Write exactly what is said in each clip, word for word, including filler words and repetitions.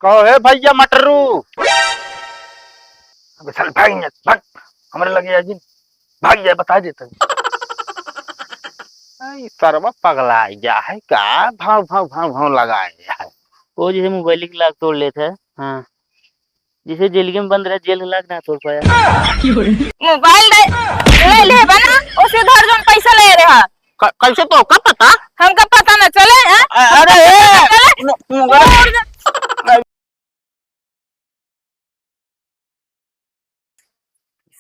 कहो, "हे भैया मटरू।" अबे साले भाग यहाँ, भाग। हमरे लगे आ जिन। भाग जाए, बता देता हूँ। आई सरवा पगला गया है का? भाव, भाव, भाव, भाव लगाए है। वो जैसे मोबाइल के लाक तोड़ लेत है। हाँ। जैसे जेल में बंद रहे, जेल के लाक ना तोड़ पाया। मोबाइल दे, ले ले बना, उसे घर जोन पैसा ले रहा। क-, कैसे तो का पता? हमका पता ना चले, हैं? अ-, अरे, ए, चले? मु-, मु-, और जा-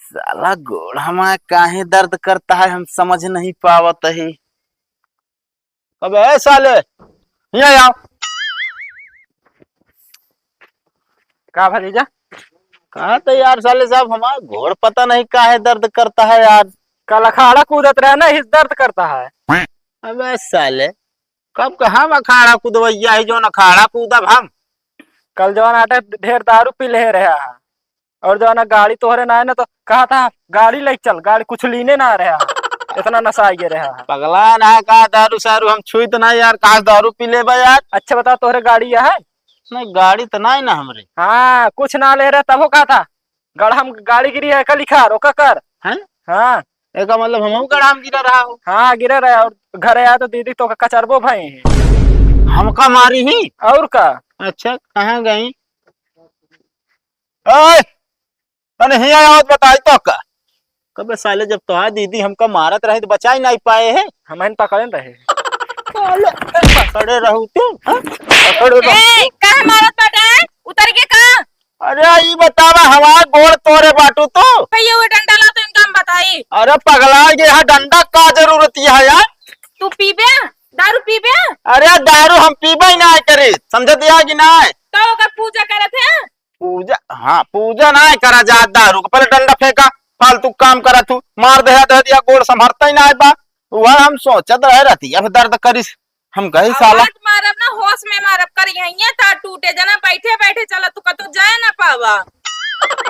साला गोड़ हमार काहे दर्द करता है, हम समझ नहीं पावत ही। अबे ए साले, हियाँ आओ। का भतीजा? कहाँ तो यार साले साहब, हमार गोड़ पता नहीं काहे दर्द करता है यार। कल अखाड़ा कूदत रहे ना, इस दर्द करता है। अबे साले, कब का हम अखाड़ा कूदवैया है, जौन अखाड़ा कूदब हम? कल जौन आटे ढेर दारू पी ले रहा है, और जौन गाड़ी तोहरे ना है ना, तो कहा था गाड़ी ले चल, गाड़ी कुछ लीने ना रहा है, इतना नशा आइए रहा है। पगला ना का, दारू सारू हम छुई तो ना यार, कहाँ से दारू पी लेबा यार? अच्छा बता, तोहरे गाड़ी है? नहीं, गाड़ी तो ना है ना हमरे। हाँ, कुछ ना ले रहे तब वो कहा था, गढ़ हम गाड़ी गिरी है, का लिखा, रोका कर। हैं? हाँ। एका मतलब हमहू गढ़ हम गिरा रहा हो। हाँ, गिरा रहा। और घरे आया तो दीदी तो कचरबो भई है। हमका मारी ही? और का? अच्छा, कहाँ गई? ओए, अरे हियाँ आवत बताई तो का? कबे साले, जब तोहार दीदी हमका मारत रहे तो बचाई नहीं पाए है। हमहन पकड़न रहे। साले, पकड़े रहू तू, हाँ? पकड़े रहू। ए, काहे मारत बाटे? उतर के का? अरे, ई बतावा, हमार गोड़ तोरे बाटू तू? भैया, वो डंडा ला तो इनका हम बताई। अरे, पगला गया है, डंडा का जरूरत है यार? तू पीबे? दारू पीबे? अरे, दारू हम पीबे ही ना करी, समझत या कि ना? तो ओकर पूजा करत है? पूजा, हाँ, पूजा ना करा जा दारू के, पहले डंडा फेंका, फालतू काम करा तू, मार दे, दे दिया, गोड़ संभरता ही ना बा। वह हम सोचत रहे रहती, अब दर्द करिस। हम कही, अब साला। मत मारब ना, होश में मारब, कर यहीं तार टूटे, जना बैठे बैठे चला, तू कतो जाए ना पावा।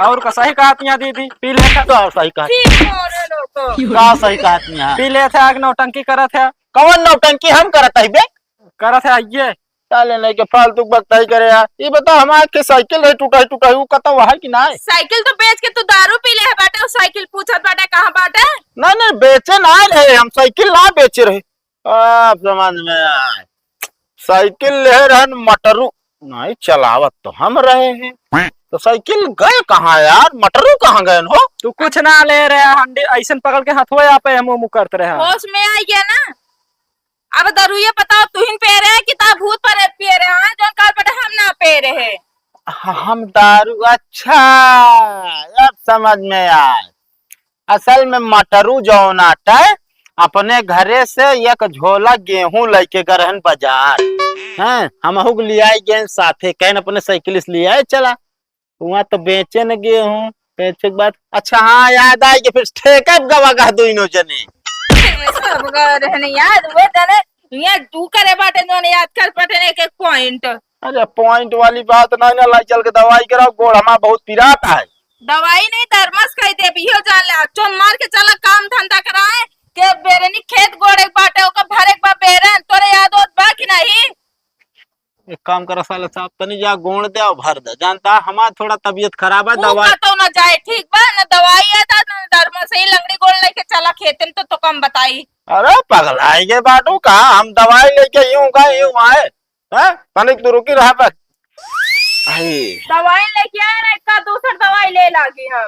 और का सही कहत यहाँ दीदी, पी ले था। का सही कहत? ठीक हो रे लोग। का सही कहत यहाँ? पी ले थे, आग नौटंकी करत है। कौन नौटंकी हम करत है बे? करत है, आइए। साले नहीं के फालतू बकताई करे यार। ये बता, हमार के साइकिल रहे टूटा है, टूटा है, वो कतो है कि ना है? साइकिल तो बेच के तू दारू पी ले है बाटे, वो साइकिल पूछत बाटे कहाँ बाटे? नहीं, नहीं, बेचे ना रहे हम, साइकिल ना बेचे रहे। अब समझ में आए। साइकिल ले रहन मटरू, नहीं चलावत तो हम रहे हैं, तो साइकिल गए कहाँ यार? मटरू कहाँ गए हो? तू कुछ ना ले रहे हंडी, ऐसन पकड़ के हथवे आप मुँह मुँह करते रहे। होश में आ गया ना? अब दरुए बताओ, तुहिन पे रहे कि ता भूत प्रेत पे रहे हैं, जौन काल पटे हम ना पे रहे। ह-, हम दारू, अच्छा, अब समझ में आए। असल में मटरू जौन आटे, अपने घरे से एक झोला गेहूं लेके गए रहन बाजार। हैं, हमहू के लियाई गए साथे, कहन अपने साइकिल से लियाए चला। वहाँ तो बेचे न गेहूं, बेचे के बाद, अच्छा हाँ, याद आई कि फिर ठेका गवा गा दोनों जने। सब गए रहने याद, वो जने, यहाँ तू करे बाटे जौन याद कर पटे एक एक पॉइंट। अरे पॉइंट वाली बात नहीं ना, लाई चल के दवाई कराओ, गोड़ हमार बहुत पिरात है। दवाई नहीं, थर्मस कह दे, बियो जान ले, चो मार के चला काम धंधा कराए, के बेरनी खेत गोड़े के बाटे, ओकर भरे के बा बेरन, तोरे याद होत बा कि नहीं? एक काम करा साले साहब, तनी जा गोड़ दे और भर दे, जानता हमार थोड़ा तबीयत खराब है, ऊ दवाई का तो ना जाए, ठीक बा, ना दवाई है, ना थर्मस, ही लंगड़ी गोड़ लेके चला खेते में, तो, तो कम बताई। अरे पगलाई के बाटू का, हम दवाई लेके यूं का यूं आए। हैं? तनिक तू रुकी रहा बस। आई। दवाई लेके आए ना, इसका दूसर दवाई ले लागी हम।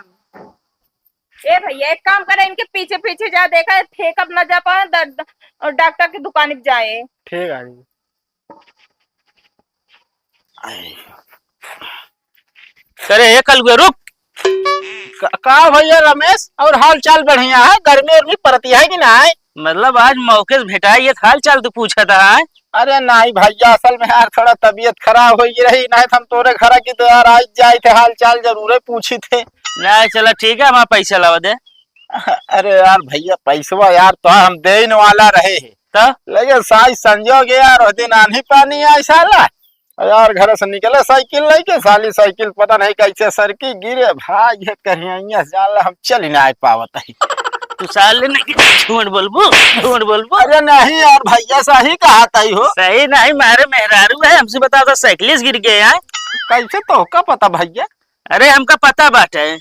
ए भैया, एक काम करे, इनके पीछे पीछे जा, देखा, फेंकब ना जा पाए, द-, द-, और डॉक्टर की दुकान पे जाए। ठीक है जी। आई। अरे, ए कलुआ, रुक। का, का भैया रमेश, और हाल चाल बढ़िया है? गर्मी उर्मी पड़ती है कि नहीं? मतलब आज मौके से भेटाई, ये हाल चाल तू पूछत है? अरे नहीं भैया, असल में यार थोड़ा तबीयत खराब हो गई रही, नहीं तो हम तोरे घर की तो यार आज जाए थे, हाल चाल जरूरे पूछी थे। नहीं, चला ठीक है, हमारा पैसा लावा दे। अरे यार भैया, पैसवा यार तो हम देने वाला रहे हैं। तो? लेकिन साइज संजोग यार, उस दिन आंधी पानी आई साला, यार, घर से निकले साइकिल लेके, साली साइकिल पता नहीं कैसे सरकी गिरे, भाग ये करिया साला, हम चल ही ना आए पावत है। तू साले नहीं कि झूठ बोलबू, झूठ बोलबू। अरे नहीं यार भैया, सही कहा तई हो। सही नहीं, मारे मेहरारू है, हमसे बता दो, साइकिल से गिर गए हैं। कैसे तोहका पता भैया? अरे हमका पता बाटे,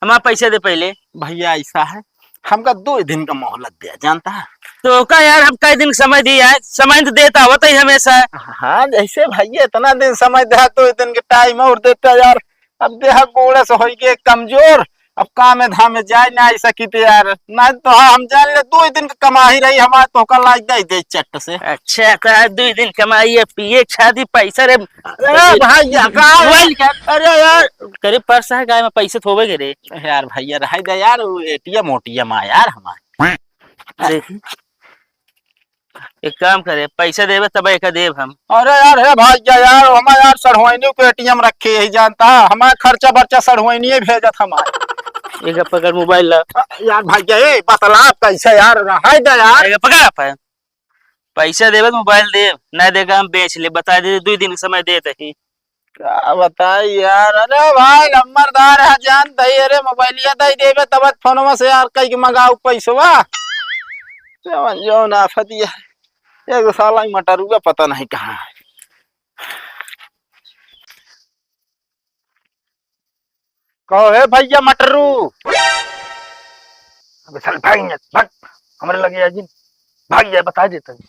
हमार पैसा दे पहिले। भैया ऐसा है, हमका दो दिन का मोहलत दे, जानता है? तोहका यार हम कई दिन समय दिया है, समय तो देता होता ही हमेशा। हाँ, जैसे भैया इतना दिन समय दे, दो दिन के टाइम और देता यार। अब देह गोड़े से होई गए कमजोर, अब कामे धामे जाए ना आई सकी थे यार। ना तो हाँ, हम जान ले दो दिन के कमाई रही हमारे, तोहका लाग दे दे चट से। अच्छा, तो आज दो दिन कमाई है, पिए छादी पैसा रे। अरे भैया, का मोबाइल निकाल। अरे यार, करे पर्स है गाय में पैसे थोबे के रे। यार भैया, रह दे यार, वो एटीएम ओटीएम आ यार हमारे। देख, एक काम करे, पैसा देबे तब एक देब हम। अरे यार, हे भैया यार, हमारे यार सढ़ुआइनी को एटीएम रखे यही जानता, हमारा खर्चा बर्चा सढ़ुआइनी भेजत हमारे। एक पकड़ मोबाइल ला। यार भैया, ए, बतला कैसे यार, रह दे यार। एक पकड़ आप। पैसा देबे तो मोबाइल देब, नहीं देगा हम बेच ले, बता दे, दो दिन समय दे दही। का बताई यार, अरे भाई नंबरदार है, जान दही, अरे मोबाइलिया दही देबे तब फोनवा से यार कई के मंगाऊ पैसवा। जवन जवन आफत ये, एगो साला ही मटरुआ पता नहीं कहाँ है। कहो, "हे भैया मटरू।" अबे साले भाग यहाँ से, भाग। हमरे लगे आ जिन। भाग जाए, बता देता हूँ।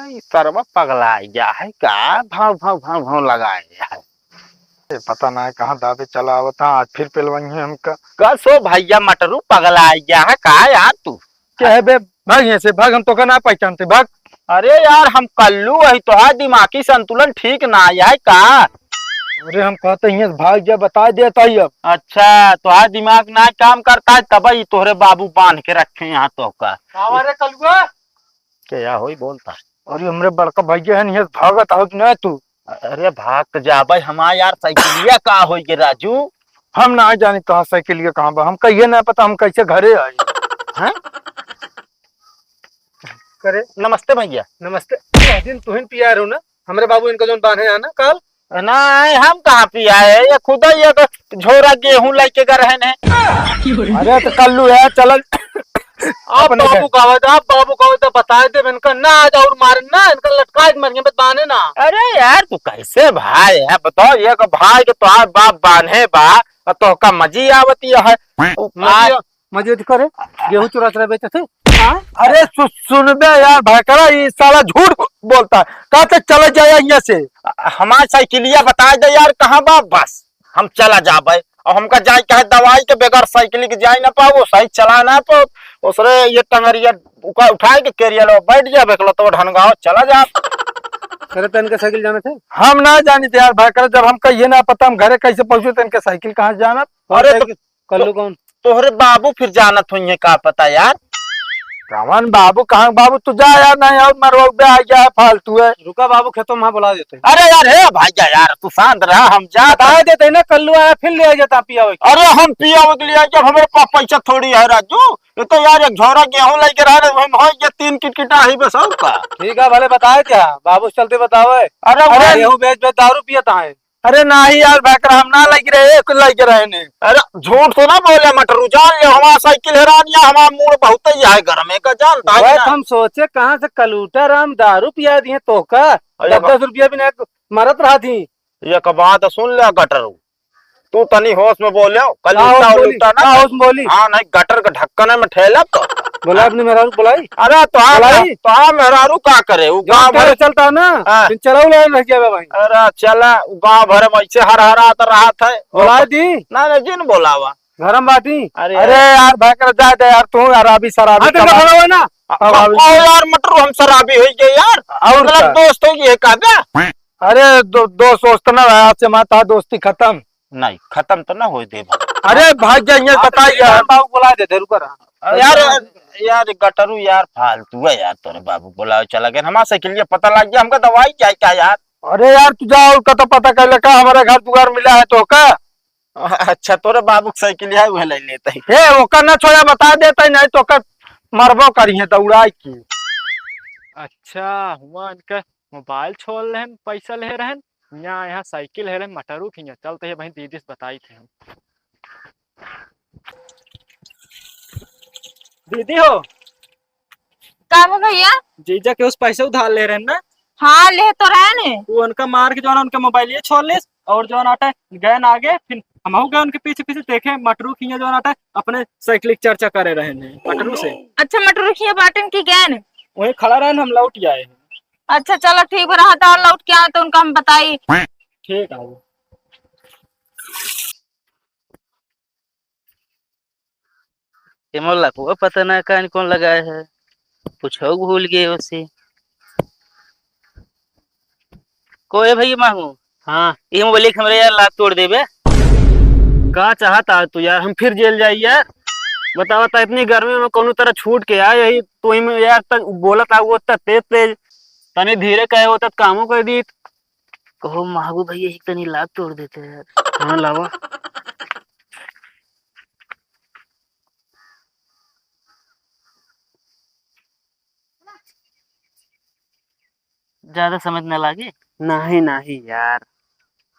आई सरवा पगला गया है का? भाव, भाव, भाव, भाव लगाए है। ये पता ना है कहाँ दाबे चला आवत है, आज फिर पेलवाई है हमका। कसो भैया मटरू पगला गया है का यार तू? क्या है बे? भाग यहाँ से, भाग, हम तोका ना पहचानते, भाग। अरे यार, हम कल्लू है, तोहार दिमागी संतुलन ठीक ना आया है का? अरे हम कहते ही भाग जा, बता देता ही अब। अच्छा, तोहार दिमाग ना काम करता है, तब ही तोहरे बाबू बांध के रखे यहाँ तोहका। का रे कलुआ? क्या होई बोलता? अरे हमरे बड़का भैया है, नहीं भागत हो कि नहीं तू? अरे भाग तो जाबे हमार यार, साइकिलिया का होई गे राजू? हम ना जानी तोहार साइकिलिया कहाँ बा, हम कहिए ना पता, हम कैसे घरे आई। हैं? करे, नमस्ते भैया। नमस्ते। वह दिन तुहिन पिया रहो ना, हमरे बाबू इनका जौन बांधे है ना काल। नहीं, हम कहाँ पिया है, ये खुद ही एक झोरा गेहूं लेके गए हैं। अरे तो कल्लू है, चल। आप अपने बाबू घर। का आवत, आप बाबू का आवत, बताए दे इनका ना, आज और मारे ना, इनका लटकाए के मरिए, बस बांधे ना। अरे यार, तू कैसे भाई है बताओ, एक भाई के तोहार बाप बांधे बा, और तोहका मजी आवती है। मजी आ- मजे दिखा रे, गेहूं चुरा चुरा बेचत है। हाँ? अरे सु-, सुन बे यार भैकरा, ये साला झूठ बोलता है। कहा थे चला जाए यहाँ से। हमार साइकिलिया बता दे यार, कहाँ बा? बस हम चला जाबे। और हमका जाए के है दवाई के, बगैर साइकिल के जाए ना पाओ, सही चला ना पाओ। उसरे ये टंगरिया उका उठाए के केरियल बैठ जाबे, एकला तो ढनगाओ चला जा। करे तन के साइकिल जाने थे? हम ना जानी थे यार भैकरा, जब हमका ये ना पता हम घरे कैसे पहुँचे, तन के साइकिल कहाँ से जाना? अरे तो कल्लू कौन? तोहरे बाबू फिर जानत होइहे, का पता यार। कवन बाबू, कहाँ बाबू? तू जा यार, नहीं और मरवा आ गया है फालतू है। रुका बाबू, खेतों में बुला देते हैं। अरे यार, हे भाई यार, तू शांत रहा, हम जा। बता देते हैं ना, कल्लू आया फिर ले आ जाता पियावे के। अरे हम पियावे के लिए, जब हमारे पास पैसा थोड़ी है राजू। ये तो यार एक झोरा गेहूं लेके रहा रहे, हम हो गया तीन किटकिटा ही बस और का। ठीक है, भले बताए क्या बाबू, चलते बतावे। अरे अरे भाई। गेहूं बेच बेच दारू पियता है। अरे नाही यार भैकरा, हम ना लग रहे, एक लग रहे ने। अरे झूठ तो ना बोले मटरू, जान ले हमार साइकिल हेरान या हमार मूड बहुत ही है गरमे का, जानता है वह ना? हम सोचे कहाँ से कलूटा राम दारू पिया दिए तोहका, अरे दस बा- दस रुपया भी नहीं मरत रहा थी। एक बात सुन ले गटरू, तू तनी होश में बोले, का होश कलूटा बोली? उलूटा ना। का होश में बोली? हाँ नहीं, गटर के ढक्कन में ठेला तो। बोला अपने मेहरारू बोलाई। अरे तो हाँ, बोलाई? तो हाँ मेहरारू का करे, वो जो गाँव भर चलता है ना, हाँ। फिर चलाऊ ले रह गया भाई। अरे चला, वो गाँव भर में ऐसे हर हरात रहत है। बोला दी। ना, ना, जिन बोलावा। घर में बाटी। अरे अरे यार। यार, भैकरा जाए दे यार, तू यार अभी शराबी हाँ, तो कमा- बोलावा ना। अब अभी ओ यार, मटरू हम शराबी हो गए यार। और मतलब का? दोस्त हो गए का बे? अरे दो-, दोस्त वोस्त ना रहा, आज से माता दोस्ती खत्म। नहीं, खत्म तो ना होए देबा। अरे भाग जाइए, आप बताइए। तो बाबू बुला देते, रुका रहा। यार, यार, गटरू यार, फालतू है यार, तोरे बाबू बुलावे चला गए। हमारा साइकिल ये पता लग गया, हमका दवाई क्या, क्या यार? अरे यार, तू जा, उनका तो पता कर ले का, हमारा घर दुआर मिला है तो का? अच्छा, तोरे बाबू की साइकिल है, वह ले लेते हैं। ए, ओकर ना छोड़ा, बता देते हैं, नहीं तो ओकर मरबो करिए दौड़ाई की। अच्छा, हुआ इनका मोबाइल छोड़ लेहन, पैसा ले रहन, यहाँ, यहाँ साइकिल है, मटरू खिया, चलते हैं भाई, दीदी से बताई थे हम। दीदी हो। का बा भैया? जीजा के उस पैसे उधार ले रहन ना, हाँ, ले तो रहे ने। वो उनका मार के जौन उनके मोबाइल ये छोड़ लेस और जौन आटे गए ना आगे, फिर हमहू गए उनके पीछे पीछे देखे मटरू खिया जौन आटे अपने साइकिल की चर्चा करे रहे ने मटरू से। अच्छा, मटरू खिया बाटन की गए ने? वहीं खड़ा रहे ने, हम लौट आए हैं। अच्छा, चलो ठीक बा, रहा तो लौट के आए तो उनका हम बताई। ठीक है। एमो लकवा पता ना कान कौन लगाए है, कुछ हो भूल गए उसे। को ए भैया मांगू? हाँ। ये मोबाइल के हमरे यार लात तोड़ देबे। का चाहता है तू यार, हम फिर जेल जाई यार? बतावा ता, इतनी गर्मी में कौनो तरह छूट के आए यही तू ही में यार तक बोलत आ वो तक तेज तेज, तनी धीरे कहे वो तक कामों कर दी। कहो महबूब भैया, एक तनी लात तोड़ देते यार। हाँ, लावा। ज्यादा समय न लागे। नहीं, नहीं यार,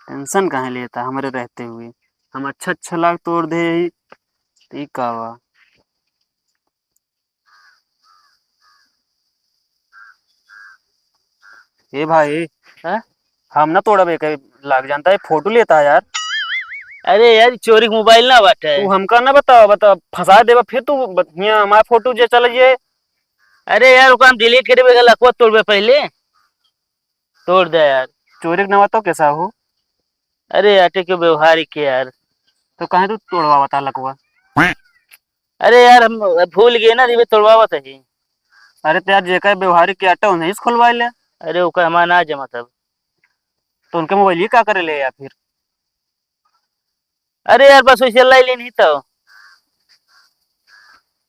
टेंशन काहे लेता हमरे रहते हुए? हम अच्छा, अच्छा लात तोड़ दे ही, तो ई का बा? ए भाई, हाँ? हम ना तोड़ब, एक लाग जानता है, फोटो लेता है यार। अरे यार, चोरी के मोबाइल ना बाटे। तू हमका ना बतावा, बता, फंसा देबा फिर तू ब-, हियां हमार फोटो जे चल जे। अरे यार, ओका हम डिलीट करे, लकवा तोड़बे पहले। तोड़ दे यार। चोरी के नवा तो कैसा हो? अरे, आटे के व्यवहार के यार। तो काहे तू तोड़वा बता लकवा? अरे यार, हम भूल गए ना, रिबे तोड़वावत है। अरे तो यार, जेकर व्यवहारिक के आटा उन्हीं से खुलवा ले। अरे, ओकर हमार ना जमा तब। तो उनके मोबाइल ये का करे ले या फिर? अरे यार, बस वैसे लाई लेनी तो।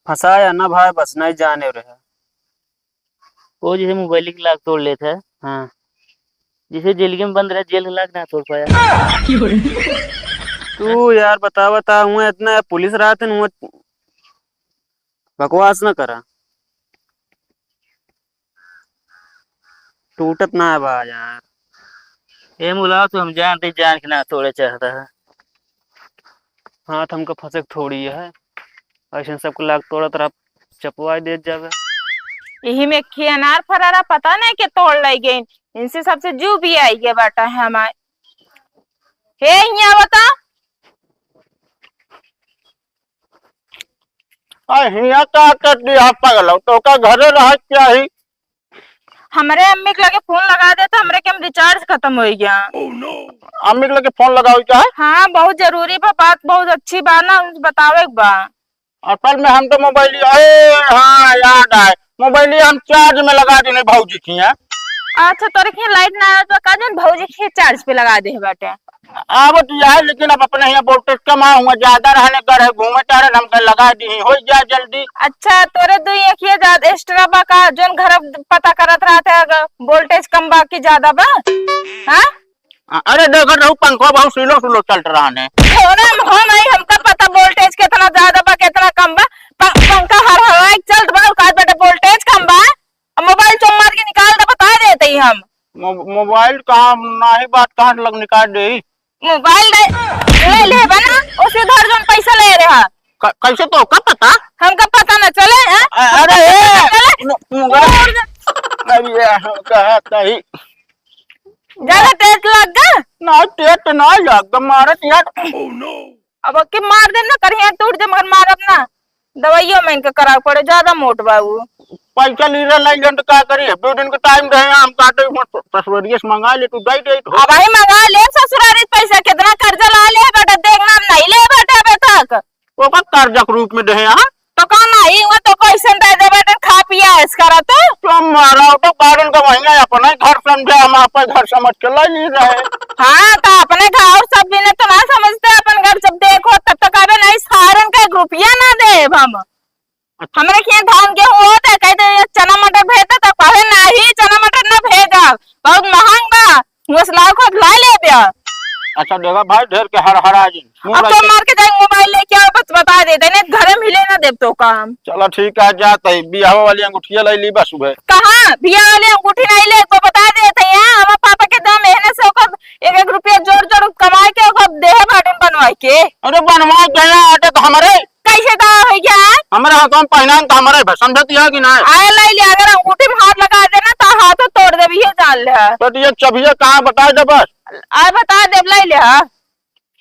फंसाया ना भाई, बस नहीं जाने रहे। वो जैसे मोबाइल के लाक तोड़ लेत है। हाँ। जैसे जेल में बंद रहे, जेल के लाक ना तोड़ पाया। तू यार बता, बता, हुआ इतना पुलिस रहत है, हुआ बकवास ना करा। टूटत ना बा यार। ए मुला, तू हम जानते जान के ना तोड़े चाहता है। हाथ हमका फंसे के थोड़ी है, ऐसे सबके लाग तोड़त रहा, चपवाई देत जावे। यही में एक ही अनार फरारा, पता नहीं के तोड़ लाई गई, इनसे सबसे जू भी आई गया बाटा है हमारे। हे, हियाँ बता। आ, हियाँ का कर दिया पागल, तो का घरे रह क्या ही? हमरे अम्मी के लगे फोन लगा दे तो हमरे के हम रिचार्ज खत्म हो गया। अम्मी के लगे फोन लगावे क्या है? हाँ, बहुत जरूरी बा, बात बहुत अच्छी बा ना, उनसे बतावे के बा। असल में हम तो मोबाइल, ए, हाँ, याद आए, मोबाइल हम चार्ज में लगा देने भौजी की है। अच्छा, तोरे के लाइट ना आवे तो का जन भौजी के चार्ज पे लगा दे बाटे। आवत यह है, लेकिन अब अपने यहाँ वोल्टेज कम आ हुआ, ज्यादा रहने का रहे, घूमे टहरे, हम कहे लगा दी, हो जा जल्दी। अच्छा, तोरे दो एक ये ज्यादा एक्स्ट्रा बा का, जोन घर पता करत रहत है, अगर वोल्टेज कम बा कि ज्यादा बा? हाँ? अ-, अरे देखत रहू, पंखवा बहुत स्लो स्लो चलत रहने। थोड़ा हम, हम आई, हमका पता वोल्टेज कितना ज्यादा बा, कितना कम बा। प-, पंखा हर हवाई चलत बा, का बेटा वोल्टेज कम बा? अब मोबाइल चुम्मा के निकाल दे, बता देते ही हम। मो-, मोबाइल कहाँ, नाही बात कहाँ से लग निकाल दे? मोबाइल दे, ले ले बना, उसे धर जोन पैसा ले रहा। क-, कैसे तो का पता? हमका पता न चले, हैं? अ-, अरे, ए, चले? न-, मगर और जा। अरे, हम कहा कहीं। ज्यादा तेज लग गा? ना, तेज तो ना लग गा, मारत यार। अब के मार देम ना, करिया टूट दे, मगर मारब ना। दवाइयों में इनके करावे पड़े, ज्यादा मोट बा उ। पैसा लीरे नहीं लेन तो का करी? दो दिन के टाइम रहे, हम काटे, हम ससुरारिये से मंगा ले, तू दे दे तो। अब भाई मंगा ले ससुरारी से पैसा, कितना कर्जा ला ले बेटा, देखना हम नहीं ले बेटा अबे तक। ओकर कर्जा के रूप में देहे, हाँ? तो का नहीं, वो तो कैसे दे दे बेटा, खा पिया ऐश करा तू। तो मारा, वो तो कारण का वही है, अपना ही घर समझे, हम आपका घर समझ के ला ली रहे। हाँ, तो अपने घर और सब बिने तो ना समझते, अपन घर जब देखो तब तक अबे नहीं, सारन का एक रुपया ना देब हम। अच्छा। हमरे खेत धान गेहूं होत है, कह दे, "ये चना मटर भेज दे," तो कहे, "नहीं, चना मटर ना भेजब, बहुत महंग बा, मुसलाव खुद ला ले दिया।" अच्छा, देखा भाई, ढेर के हर हर आ जी। अब तो मार के जाए, मोबाइल लेके आओ, बस बता दे, नहीं घरे मिले ना देब तो काम। चलो ठीक है, जात है, बियाह वाली अंगूठिया लाई ली बस उहे। कहाँ? बियाह वाली अंगूठी नहीं ले, तो बता देते हैं, हम पापा के दम मेहनत से ओकर एक एक रुपया जोड़ जोड़ कमाए के ओकर देह भाटन बनवाए के। अरे बनवा गया आटे तो हमारे। कैसे का हो गया? हमारे हाथों में पहनान तो हमारे भाई, समझती है कि नहीं? आए लाई ले, अगर अंगूठी में हाथ लगा देना तो हाथों तोड़ देबी, ये टाल ले ह। बेटी, ये चबिया कहाँ, बताइ दे बस। आइ बताइ देब, लइ ले ह।